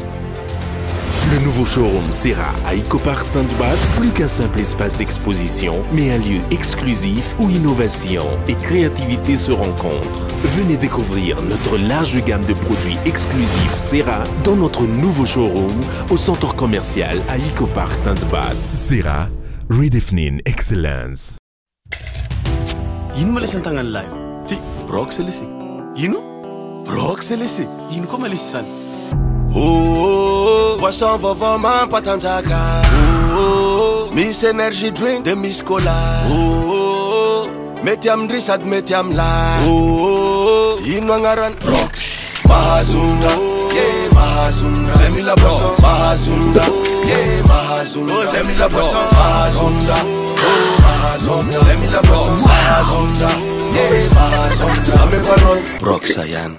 Le nouveau showroom Serra à Ecopark Tanzbat, plus qu'un simple espace d'exposition, mais un lieu exclusif où innovation et créativité se rencontrent. Venez découvrir notre large gamme de produits exclusifs Serra dans notre nouveau showroom au centre commercial à Ecopark Tanzbat. Serra, redefining excellence. Ino ma lesy an-tagnan'ny lahy io? Ty, brox lesy. Ino? Brox lesy. Ino koa ma lesy izany? Oh, oh, oh, boisson vaovao mampatanjaka. Oh, oh, oh, misy energy drink de misy cola. Oh, oh, oh, mety amin-dry sady mety amin'ny lahy. Oh, oh, oh, ino agnarany? Brox. Mahazondra, yeah, mahazondra. Zay mila boisson, mahazondra, yeah, mahazondra. Oh, zay mila boisson, mahazondra, oh, mahazondra. Zay mila boisson, mahazondra, yeah, mahazondra. Ameko anao Brox ihany.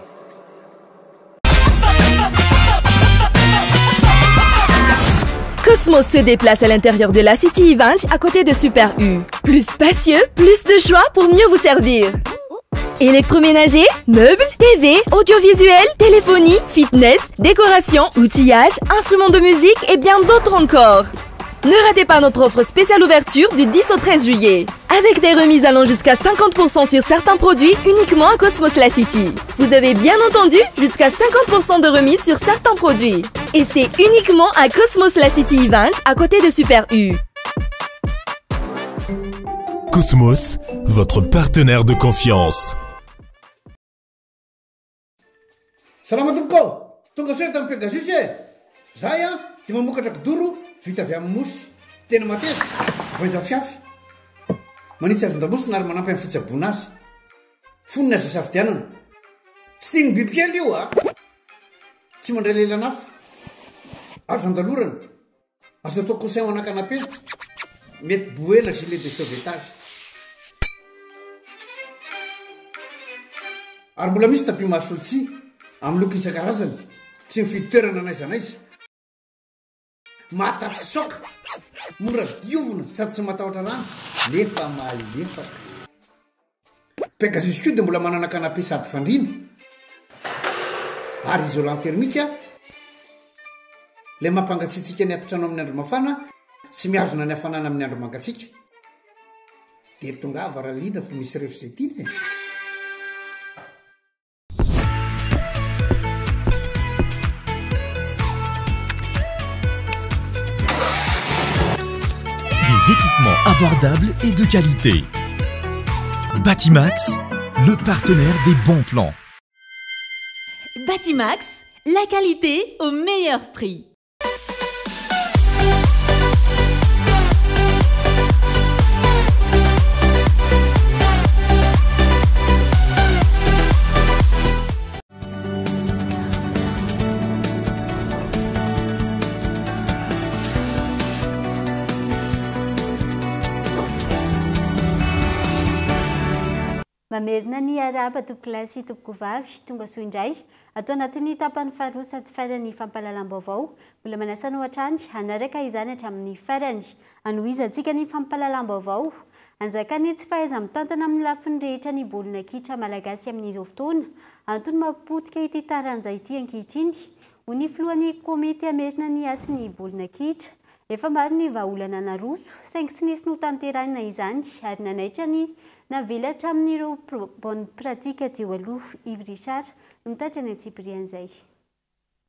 Cosmos se déplace à l'intérieur de la City Ivanch à côté de Super U. Plus spacieux, plus de choix pour mieux vous servir. Électroménager, meubles, TV, audiovisuel, téléphonie, fitness, décoration, outillage, instruments de musique et bien d'autres encore. Ne ratez pas notre offre spéciale ouverture du 10 au 13 juillet. Avec des remises allant jusqu'à 50% sur certains produits uniquement à Cosmos La City. Vous avez bien entendu, jusqu'à 50% de remise sur certains produits. Et c'est uniquement à Cosmos La City Ivanch, à côté de Super U. Cosmos, votre partenaire de confiance. Salama tompoko ô! Tonga soa eto amin'ny Pegasus e! Zahay an dia mamokatra kidoro vita avy amin'ny mousse. Tena mateza, voainja fiafy. Manitsy hazon-damosina ary manampy amin'ny fitsaboana azy. Fonony azo isafidianana. Tsy tian'ny bibikely io a! Tsy mandray lelan'afo. Azo andalorana. Azo atao coussin ho ana canapé. Mety bouée na gilet de sauvetage. Ary mbola misy tapis mahasolo tsihy, amin'ny loko isan-karazany, tsy mifidy toerana n'aiza n'aiza. Mahatafitsoaka, mora diovina sady tsy matahotra rano nefa malefaka. Pegasus koa dia mbola manana canapé sady fandriana ary isolant thermique ilay mampangatsiatsiaka ny atitrano amin'ny andro mafana sy mihazona ny hafanana amin'ny andro mangatsiaka. Dia tongava Ralina fa misy ref izay tiana e! Des équipements abordables et de qualité. Batimax, le partenaire des bons plans. Batimax, la qualité au meilleur prix. Mamerina ny arahaba tompokolahy sy tompokovavy, tonga soa indray ato anatin'ny tapany faharoa sady faran'ny fampahalalam-baovao. Mbola manasa anao hatrany hanaraka izany hatramin'ny farany. Hanohizantsika ny fampahalalam-baovao. Anjakan'ny tsy fahaiza-mitantana amin'ny lafiny rehetra ny baolina kitra malagasy amin'izao fotoana. Antony mampipotika ity taranja ity ankehitriny, hoy ny filohan'ny komity hamerina ny hasin'ny baolina kitra. Efa maro ny vahaolana naroso, saingy tsy nisy notanterahina izany ary nanaitra ny navela hatramin'ireo bonne pratique teo aloha. Yves Richard no mitatitra ny antsipirian'izay.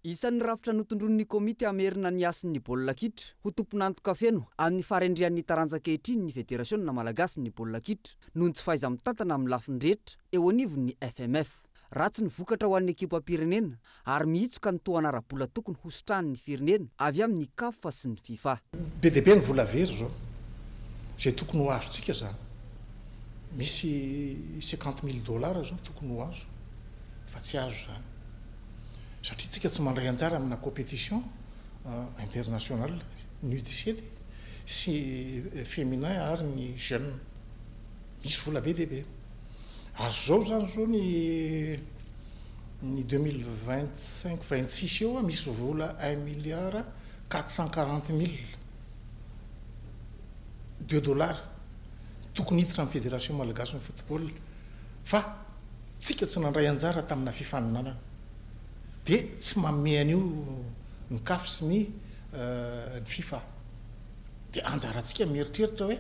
Isan'ny rafitra notondroin'ny komity hamerina ny hasin'ny baolina kitra ho tompon'antoka feno amin'ny faharendrehan'ny taranja ankehitriny ny Federasiona malagasin'ny baolina kitra noho ny tsy fahaiza-mitantana amin'ny lafiny rehetra eo anivon'ny FMF. Ratsy ny vokatra ho an'ny ekipam-pirenena ary mihitsoka ny tohana ara-bola tokony hositrahan'ny firenena avy amin'ny Caf sy ny Fifa. Be dia be ny vola very izao, izay tokony ho azontsika izany. Misy 50 mille dollars izao tokony ho azo fa tsy azo izany. Satria tsika tsy mandray anjara amina compétition internationale, ny U17 sy féminin ary ny jeune. Misy vola be dia be. Ary izao izany izao ny ny 2025 26 eo misy vola un milliard 440 mille de dollars tokony hiditra amin'ny fédération malgache ny football fa tsika tsy nandray anjara tamina fifaninanana dia tsy manome an'io ny CAF sy ny ny FIFA dia anjarantsika mieritreritra hoe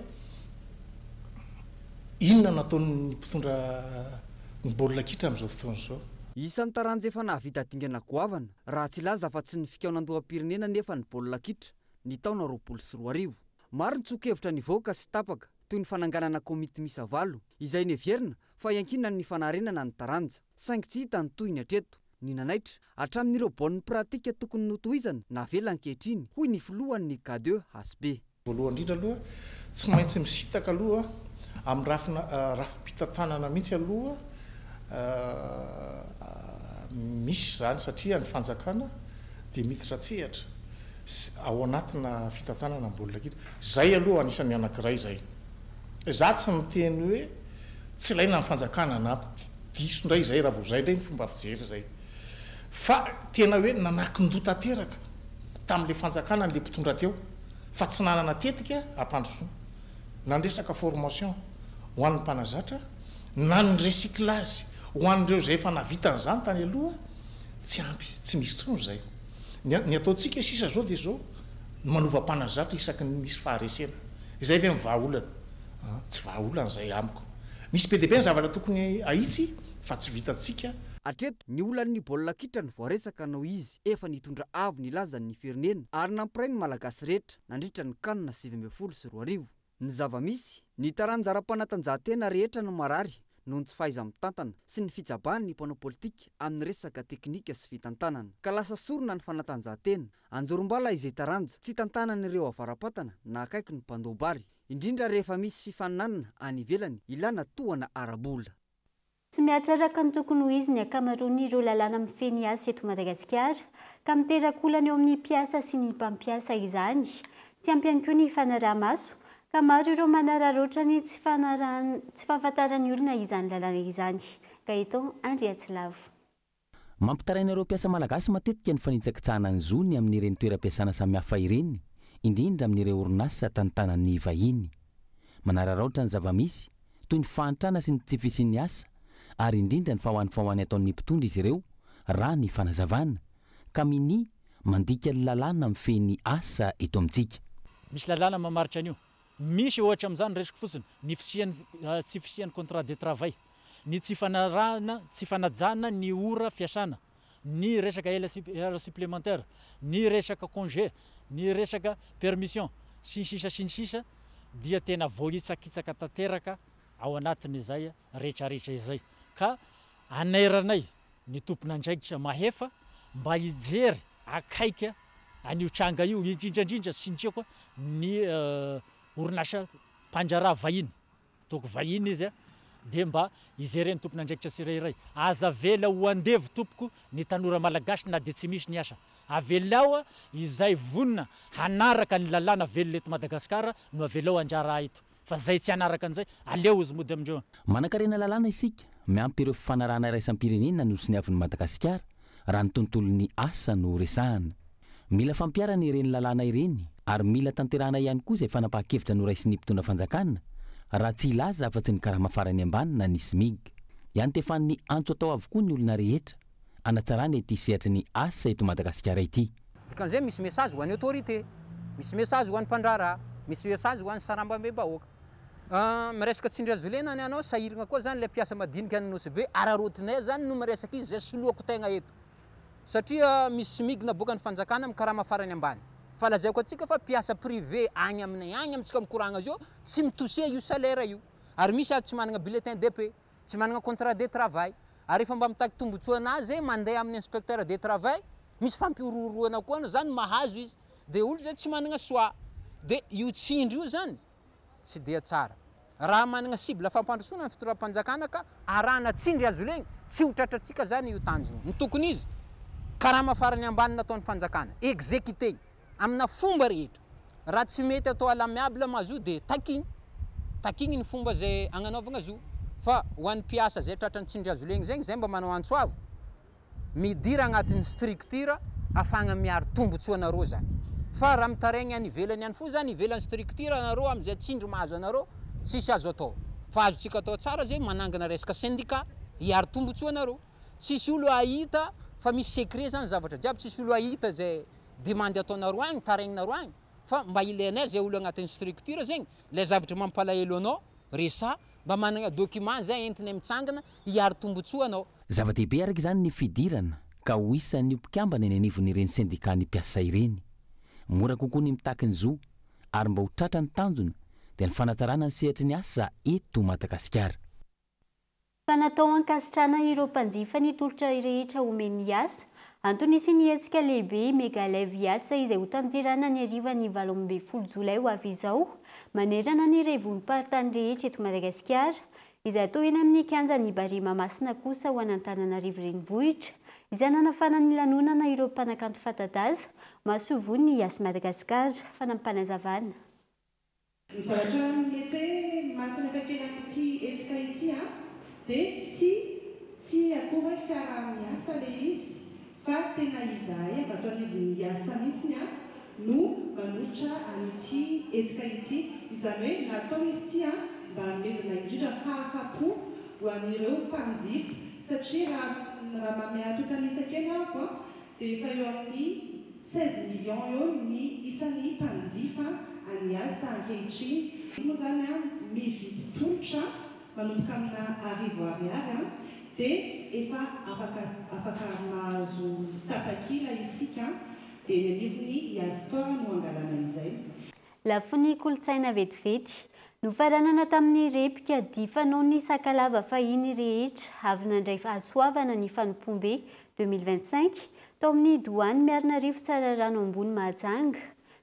Inona no ataon'ny mpitondra ny baolina kitra amin'izao fotoana izao? Isan'ny taranja efa nahavita dingana goavana, raha tsy hilaza afa-tsy ny fikaonandoham-pirenena anefa ny baolina kitra, ny taona 2020. Maro ny tsoa-kevitra nivoaka sy tapaka, toy ny fananganana komity miisa valo, izay neverina fa iankinan'ny fanarenana ny taranja. Saingy tsy hita ny tohiny hatreto. Ny nanaitra, hatramin'ireo bonne pratique tokony notohizana, navela ankehitriny, hoy ny filohan'ny K2HB. Voalohany indrindra aloha, tsy maintsy misintaka aloha amin'ny rafina rafi-pitantanana mihitsy aloha misy izany satria ny fanjakana dia miditra an-tsehatra ao anatina fitantanana ny baolina kitra. Izay aloha anisan'ny anankiray izay. Izaho tsy miteny hoe tsy ilaina ny fanjakana na diso indray izay raha vao izay indray ny fomba fijery izay. Fa tena hoe nanakin-doha tanteraka tamin'ilay fanjakana ilay mpitondra teo. fa tsy nanana tetika hampandrosoana, na ny resaka formation ho an'ny mpanazatra, na ny recyclage ho an'ireo izay efa nahavita an'izany tany aloha, tsy ampy, tsy misy intsony izay. Ny ny ataontsika sisa izao dia izao, ny manova mpanazatra isaky ny misy faharesena. Izay ve ny vahaolana? An, tsy vahaolana izay amiko. Misy be dia be ny zavatra tokony ahitsy fa tsy vitantsika. Hatreto, ny olan'ny baolina kitra no voaresaka noho izy efa nitondra avo ny lazan'ny firenena ary nampiray ny Malagasy rehetra nandritra ny Can 2019. Ny zava-misy, ny taranja ara-panatanjahantena rehetra no marary noho ny tsy fahaiza-mitantana sy ny fitsabahan'ny mpanao politika amin'ny resaka teknika sy fitantanana. Ka lasa sorona ny fanatanjahantena. Anjorom-bala izay taranja tsy tantanan'ireo avara-patana na akaiky ny mpandoa-bary, indrindra rehefa misy fifaninanana any ivelany ilana tohana ara-bola. Tsy mihatra araka ny tokony ho izy ny ankamaroan'ireo lalàna mifehy ny asa eto Madagasikara, ka miteraka olana eo amin'ny mpiasa sy ny mpampiasa izany. Tsy ampy ihany koa ny fanaraha-maso, ka maro ireo manararaotra ny tsy tsy fahafantaran'ny olona izany lalàna izany. Gaëtan Andriatsilavo. Mampitaraina ireo mpiasa malagasy matetika ny fanitsakitsahana ny zony amin'ireny toeram-piasana samihafa ireny, indrindra amin'ireo orinasa tantanan'ny vahiny. Manararaotra ny zava-misy, toy ny fahantrana sy ny tsy fisian'ny asa, ary indrindra ny fahoanifahoany ataon'ny mpitondra izy ireo, raha ny fanazavana, ka minia mandika ny lalàna mifehy ny asa eto amintsika. Misy lalàna mamaritra an'io. Misy ohatra amin'izany, raisiko fotsiny, ny fisian'ny tsy fisian'ny contrat de travail. ny tsy fanarahana, tsy fanajana ny ora fiasana, ny resaka heure supplémentaire, ny resaka congé, ny resaka permission, sy ny sisa sy ny sisa dia tena voahitsakitsaka tanteraka ao anatin'izay rehetrarehetra izay ka anairanay ny tompon'andraikitra mahefa mba hijery akaiky an'io tranga io, indrindra indrindra sy ny koa ny orinasa mpandraharaha vahiny. Ataoko vahiny izy dia mba hijereny tompon'andraikitra tsirairay. Aza avela ho andevo tompoko ny tanora malagasy na dia tsy misy ny asa. Avelao izay vonona hanaraka ny lalàna velona eto Madagasikara no avelao handraharaha eto. Fa zay tsy hanaraka an'izay, aleo izy mody amindreo. Manankarena lalàna isika, miampy ireo fifanarahana iraisam-pirenena nosoniavin'i Madagasikara, raha ny tontolon'ny asa no resahana. Mila fampiharana ireny lalàna ireny ary mila tanterahana ihany koa izay fanapahan-kevitra noraisin'ny mpitondra fanjakana raha tsy hilaza afa-tsy ny karama farany ambany na ny Smig. Iantefan'ny antso atao avokoa ny olona rehetra hanatsarana ity sehatry ny asa eto Madagasikara ity. Dikan'izay misy message ho an'ny autorité, misy message ho an'ny mpandraharaha, misy message ho an'ny sarambabem-bahoaka. Miresaka tsindry hazo lena ny anao, sahiragna koa zany le mpiasa madinika any Nosy Be, araraotinay zany no miresaka izy zay soloako tegna eto. Satria misy smig naboakan'ny fanjakana amin'ny karama farany ambany. Fa lazaiko antsika fa mpiasa privé agny aminay agny amintsika mikoragna zao tsy mi-toucher io salaire io. Ary misy aza tsy managna bulletin de paie, tsy managna contrat de travail. Ary rehefa mba mitaky tombotsoa anazy zay mandeha amin'ny inspecteur de travail, misy fampihorohoroana koa anao zany mahazo izy. De olo zay tsy managna choix. De io tsindry io zany tsy dia tsara. Raha managna cible fampandrosoana ny fitondram-panjakana ka arahana tsindry azo legny, tsy ho tratrantsika zany io tanjona. Ny tokony izy, karama farany ambany nataon'ny fanjakana, executer amina fomba rehetra. Raha tsy mety atao à l'amiable ma zo dia takigny, takigny ny fomba zay agnanaovagna zo. Fa ho an'ny mpiasa zay tratran'ny tsindry azo legny zegny, zay mba manao antso avo. Midira agnatin'ny structure afahagna miaro tombotsoa anareo zany. Fa raha mitaraigny any ivelany any fo zany, ivelan'ny structure anareo amizay tsindry mahazo anareo, tsisy azo atao. Fa azontsika atao tsara zay manangana resaka syndicat hiaro tombotsoa anareo. Tsisy olo ahita fa misy secret zany zavatra jiaby, tsisy olo ahita zay demande ataonareo agny, taraigninareo agny. Fa mba ilainay zay olo agnatin'ny structure zegny, lay zavatra mampalahelo anao, resaha, mba managna document zay entinay mitsangana hiaro tombotsoa anao. Zava-dehibe araka izany ny fidirana ka ho isan'ny ho mpikambana eny anivon'ireny sendikan'ny mpiasa ireny. Mora kokoa ny mitaky ny zo ary mba ho tratra ny tanjona dia ny fanatsarana ny sehatry ny asa eto Madagasikara. Fa natao hankasitrahana ireo mpanjifa ny tolotra rehetra omen'ny Yas. Antony hisian'ny hetsika lehibe Mega Live Yas izay hotanterahina ny harivan'ny 18 jolay ho avy izao manerana ny renivohim-paritany rehetra eto Madagasikara. Izay atao eny amin'ny kianjan'ny Barea Mahamasina kosa ho an'Antananarivo Renivohitra, izay nanafana ny lanonana ireo mpanakanto fanta-daza, masoivohon'ny Yas Madagascar. Fanampim-panazavana. Ny zavatra mety hoe mahasamihafa kely an'ity hetsika ity an, dia tsy tsy akory hoe fiaraha-miasa ilay izy fa tena izahay avy ato anivon'ny Yas mihitsiny an no manolotra an'ity hetsika ity. Izany hoe natao izy ity an mba hanomezana indrindra fahafapo ho an'ireo mpanjifa satria raha raha manome antontan'isa kely ahako an dia efa eo amin'ny 16 millions eo ny isan'ny mpanjifa an'i Yas ankehitriny. Izy moa izany mividy tolotra manomboka amina arivo ariary dia efa afaka afaka mahazo tapakila isika dia eny anivon'ny Yas Store no angalana izay. Lafiny kolontsaina vetivety. Nofaranana tamin'ny rebika dihy fanaon'ny Sakalava fahiny rehetra avy nandray fahasoavana ny fanompoam-be 2025 tao amin'ny Doany Miarinarivo Tsararano Ambony Mahajanga.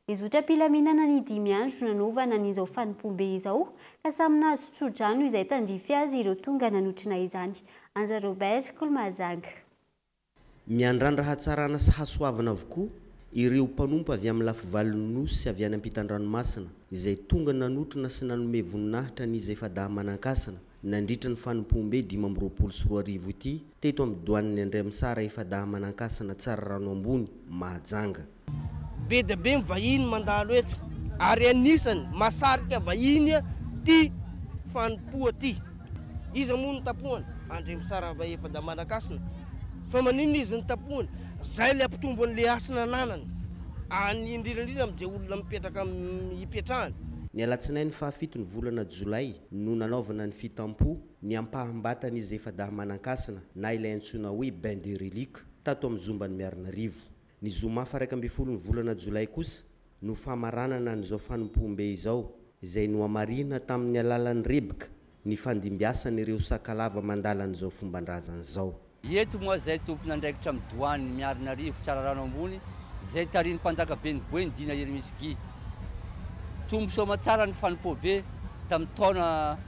Nizotra am-pilaminana ny dimy andro nanaovana an'izao fanompoam-be izao ka samy nahazo tso-drano izay tandrify azy ireo tonga nanotrona izany. Anja Robert, Kolo Mahajanga. Miandrandra hatsarana sy hasoavana avokoa ireo mpanompo avy amin'ny lafivalon'ny Nosy sy avy any ampitan-dranomasina, izay tonga nanotrona sy nanome voninahitra an'izy efa-dahy manan-kasina nandritra ny fanompoam-be 2025 ity teto amin'ny Doanin'ny Andriamisara efa-dahy manan-kasina Tsararano Ambony, Mahajanga. Be dia be ny vahiny mandalo eto ary anisany mahasarika vahiny ty fanompoa ty. Iza moa no tapohana? Andriamisara Efa-dahy Manakasina. Fa maninona izy no tapohana? Zay le hampitombo an'le hasina ananany, any indrindra indrindra amin'izay olona mipetraka hipetrahany. Ny alatsinainy fahafito ny volana jolay no nanaovana ny fitampoha ny ampaham-batan'izy efa-dahy manan-kasina na ilay antsoina hoe bain de relique tato amin'ny zomban'i Miarinarivo. Ny zoma faha 11 ny volana jolay kosa no famaranana an'izao fanompoam-be izao, izay nohamarihina tamin'ny alalan'ny rebika nifandimbiasan'ireo Sakalava mandala an'izao fomban-drazana izao. Eto moa izay tompon'andraikitra amin'ny Doany Miarinarivo Tsararano Ambony izay tarihin'ny Mpanjakaben'i Boeny Dina Herimisy Guy. Tombo soamatsara ny fanompoabe tamin'ny taona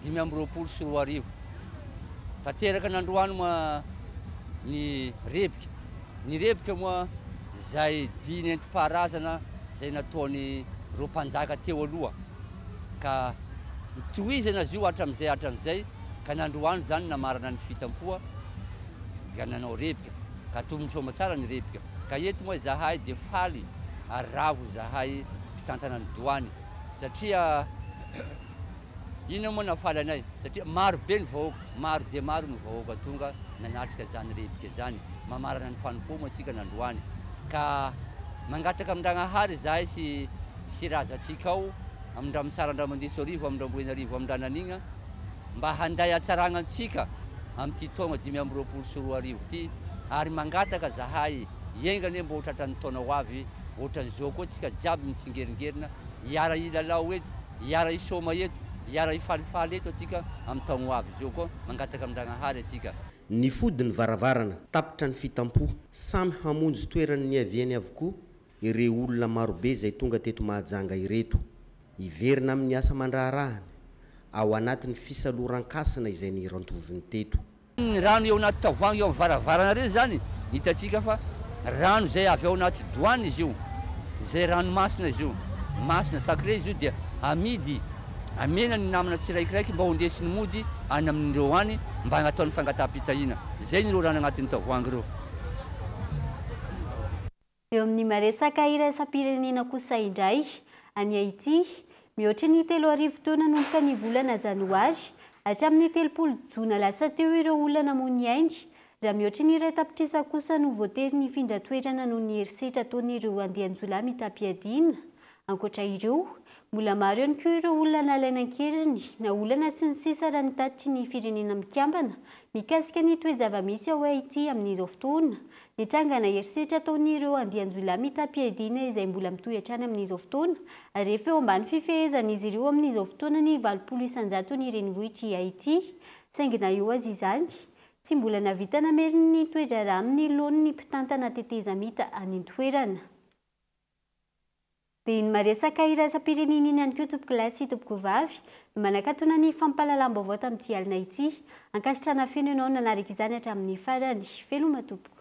2025. Tanteraka nandroany moa ny rebika. Ny rebika moa izay dihy nentim-paharazana izay nataon'ireo mpanjaka teo aloha ka notohizana izy io hatramin'izay hatramin'izay ka nandroany izany namarana ny fitampoha dia nanao rebika ka toy ny soamatsara ny rebika ka eto moa izahay dia faly ary ravo izahay mpitantana ny doany satria Inona moa nahafaly anay? Satria maro be ny vahoaka, maro dia maro ny vahoaka tonga nanatrika izany rebika izany. Mamarana ny fanompoa moa tsika nandroany. Ka mangataka amin-dragnahary izahay sy sy razantsika ao, amin-dRamisara Andramandisoarivo, amin-dRamboenarivo, amin-dRananigna, mba handay hatsaragna antsika amin'ity taogna 2025 ity, ary mangataka zahay, enga anie mba ho tratran'ny taona ho avy ohatran'izao koa tsika jiaby mitsingeringerina, hiara-hilalao eto, hiara-hisaoma eto, hiara-hifalifaly eto antsika amin'ny taogno ho avy izao koa, mangataka amin-dragnahary antsika. Nifody ny varavarana, tapitra ny fitampoha. Samy hamonjy toerany niaviany avokoa ireo olona marobe izay tonga teto Mahajanga ireto. Hiverina amin'ny asa aman-draharahany, ao anatin'ny fisaloran-kasina izay nirantoviny teto. Ny rano eo anaty tavoahangy eo amin'ny varavarana ireny izany, hitantsika fa rano izay avy ao anaty doany izy io, izay rano masina izy io, masina, sacré izy io dia amidy, amena ny namana tsiraikiraiky mba hondesiny mody any amin'ireo any mba hataony fangataham-pitahiana. Izay ny ireo rano agnatin'ny tavoahangy ireo. Eo amin'ny maresaka iraisam-pirenena kosa indray, any Haiti, mihoatry ny 3000 teo nanomboka ny volana janoary hatramin'ny 30 jona lasa teo ireo olona namoy ny ainy, raha mihoatry ny iray tapitrisa kosa no voatery nifindra toerana noho ny herisetra ataon'ireo andian-jiolahy mitam-piadiana. Ankoatra ireo, mbola maro ihany koa ireo olona nalaina an-keriny, naolana sy ny sisa raha ny tatitry ny Firenena Mikambana mikasika ny toe-javamisy ao Haiti amin'izao fotoana. Nitrangana herisetra ataon'ireo andian-jiolahy mitam-piadiana izay mbola mitohy hatrany amin'izao fotoana ary efa eo ambany fifehezan'izy ireo amin'izao fotoana ny 80 isan-jaton'ny renivohitr'i Haiti. Saingy na eo aza izany, tsy mbola nahavita namerina ny toe-draharaha amin'ny laoniny ny mpitantana tetezamita any an-toerana. Dia iny maresaka iraisam-pirenena iny ihany koa tompokolahy sy tompokovavy no manakatona ny fampahalalam-baovao tamin'ity alina ity. Ankasitrahana feno ianao nanaraka izany hatramin'ny farany. Veloma tompoko.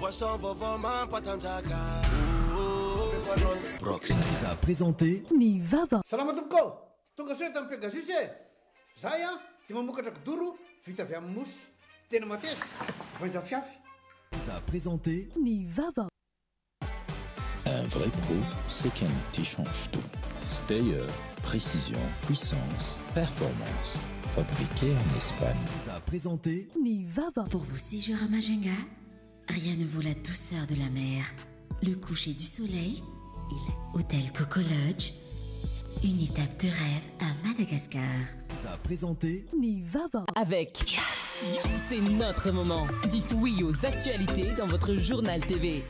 Boisson vaovao mampatanjaka. Nous a présenté Ny vava. Salama tompoko ô! Tonga soa eto amin'ny Pegasus e! Zahay an dia mamokatra kidoro vita avy amin'ny mousse. Tena mateza, voainja fiafy. Nous a présenté Ny vava. Un vrai pro, c'est qu'un outil change tout. Steyer, précision, puissance, performance. Fabriqué en Espagne. Nous a présenté Ny vava. Pour vos séjours à Majunga, rien ne vaut la douceur de la mer, le coucher du soleil et l'hôtel Coco Lodge. Une étape de rêve à Madagascar. Nous a présenté Ny vava. Avec Yes. C'est notre moment. Dites oui aux actualités dans votre journal TV.